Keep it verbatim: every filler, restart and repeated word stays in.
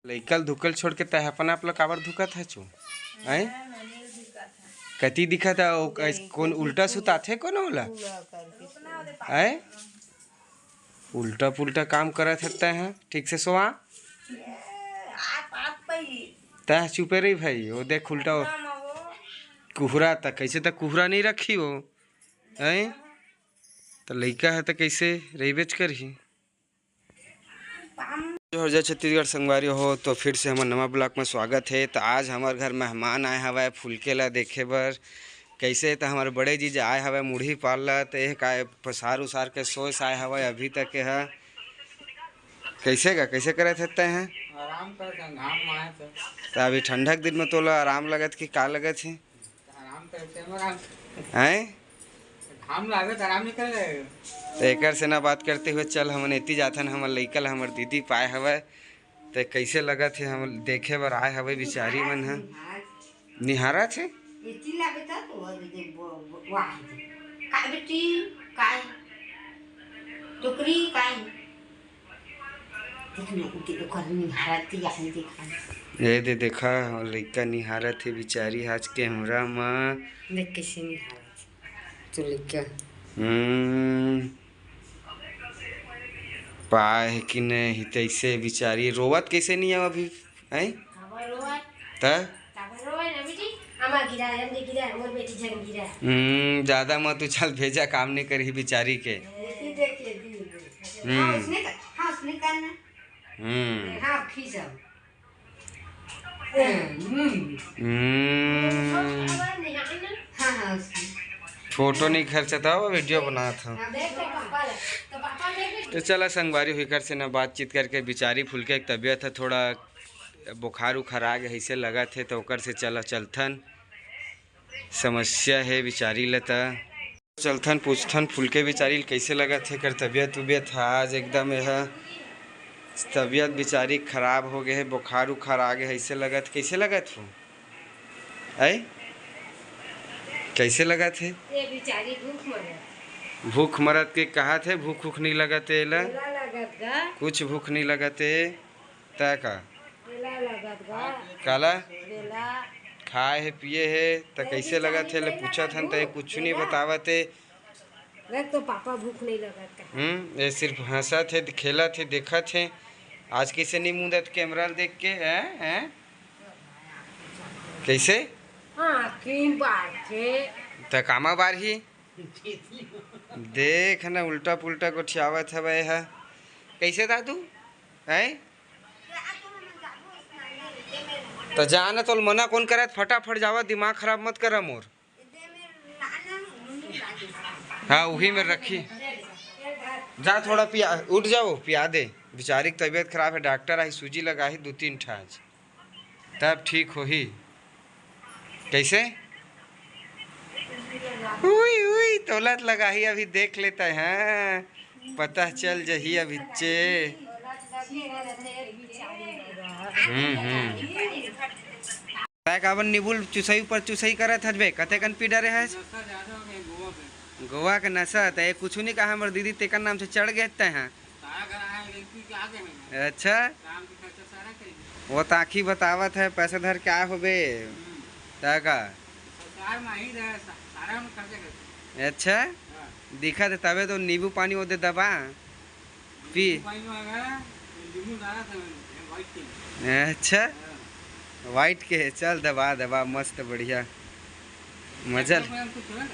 लइका ल धुकल छोड़ के तैं अपन आप ल काबर धुकत हस? आय, कति दिखत हे? ओ, कौन उल्टा सुताथे कौन ओला? आय, उल्टा पुल्टा काम करत हस तैं ह। ठीक से सोवा। तैं चुपे रही भाई, वो देख उल्टा वो कुहरा, त कैसे त कुहरा नहीं रखी वो, हैं? त लइका है त कैसे रहिबेच करही। जोहार जय छत्तीसगढ़ संगवारी हो, तो फिर से हमर नवा ब्लॉग में स्वागत है। तो आज हमर घर मेहमान आए हवय फुलके ला देखे बर। कैसे त हमर बड़े जीजा आए हवय मुढ़ी पार ला, त एह काय पसार उसार के सोए आए हवय अभी तक ह। कैसे गा, कैसे करत हस तैं ह? आराम करत हन, घाम में आए त। त अभी ठंडा के दिन में तोला आराम लगत कि का लगत हे? आराम करत हन, आराम। हैं? घाम लागत, आराम नहीं कर रहे। त एकर से ना बात करते हुए चल हमन एती जाथन, हमर लइका ल हमर दीदी पाए हवय। त कैसे लगत हे, हम देखे बर आए हवय बिचारी मन ह। निहारत हे? एती लागे त तो वो दे, वो, वो, वाह दे। काय बेटी, काय? टोकरी, काय? देख न, ओके, ओकर निहारत हे, यहाँ देखा। ए दे देखा, लइका निहारत हे बिचारी आज कैमरा म। देख कैसे निहारत हे। तो लइका। हम्म। पाए हे कि नहीं, तैसे बिचारी रोवत कैसे नहीं आवा अभी, हैं? काबर रोवत? त? काबर रोवत ना बेटी? हमार गिरा, हम दे गिरा, मोर बेटी झन गिरा। हम्म, ज्यादा मत उछाल, भेजा काम नहीं करही बिचारी के। बेटी देख के दी। हम्म। हाँ, उसने कर, हाँ, उसने करना। हम्म। हाँ, खींच अब। हम्म। हम्म। हाँ, हाँ, उसने। फोटो नहीं खींचत हव, वीडियो बनात हव। हाँ, देख तो पापा ले। तो पापा देख ले। तो चला संगवारी हो, एकर से ना बातचीत करके बिचारी फुलके के तबीयत ह थोड़ा बुखार उखार आ गे, ऐसे लगत हे, तो ओकर से चला चलथन। समस्या हे बिचारी ल त। चलथन पूछथन फुलके बिचारी ल कैसे लगत हे, एकर तबीयत उबियत ह आज एकदम एह तबीयत बिचारी खराब हो गे हे, बुखार उखार आ गे हे, ऐसे लगत, कैसे लगत हो? ऐ? कैसे लगत हे? ये बिचारी भूख मरत। भूख मरत के कहत हे, भूख उख नहीं लगत हे एला। एला लगत गा। कुछ भूख नहीं लगत हे। तै का? एला लगत गा। काला? एला। खाए हे, पिए हे, त कैसे लगत हे? ले पूछत हन, त ये कुछ नहीं बतावत हे। देख तो पापा भूख नहीं लगत का। हम्म, ये सिर्फ हंसत हे, खेलत हे, देखत हे। आज कैसे नहीं मुदत कैमरा ल देख के, हैं? हैं? कैसे? हाँ, क्रीम बार थे। त कामा बार ही? देख ना, उल्टा पुल्टा गोठियावत हवय ह। कैसे दादू? हैं? त जा ना, तोल मना कौन करत? फटाफट जावा, दिमाग खराब मत करा मोर। हाँ, उही में रखी। जा, थोड़ा पिया, उठ जाओ, पिया दे। बिचारी के तबीयत खराब है, डॉक्टर आही, सूजी लगाही दू तीन ठा आज, तब ठीक होही। कैसे? उई, उई, तोला त लगाही, अभी देख लेता है, हाँ, पता चल जही अभी चे। हम्म, हम्म। तै काबर नींबू ल चुसई ऊपर चुसई करत हस बे? कते कन पी डरे हस? नशा ज्यादा हो गया गोवा पे। गोवा के नशा, त ये कुछु नहीं कहा हमर दीदी, तेकर नाम से चढ़ गए तै, हाँ। सारा घर आया, लड़की के आगे है। अच्छा। काम के खर्चा सारा करेगी। वो ताकि बतावत है, पैसा धर के आए होबे। हम्म। तै का? सरकार में ही रहे, सा-, सारा में खर्चा करते। अच्छा। हाँ। दिखा दे तबे तो नींबू पानी वो दे दबा। पी। नींबू पानी में है, नींबू डाला था मैंने, white के। अच्छा। हाँ। White के है, चल दबा, दबा, मस्त, बढ़िया। मजा। अच्छा, कुछ होगा?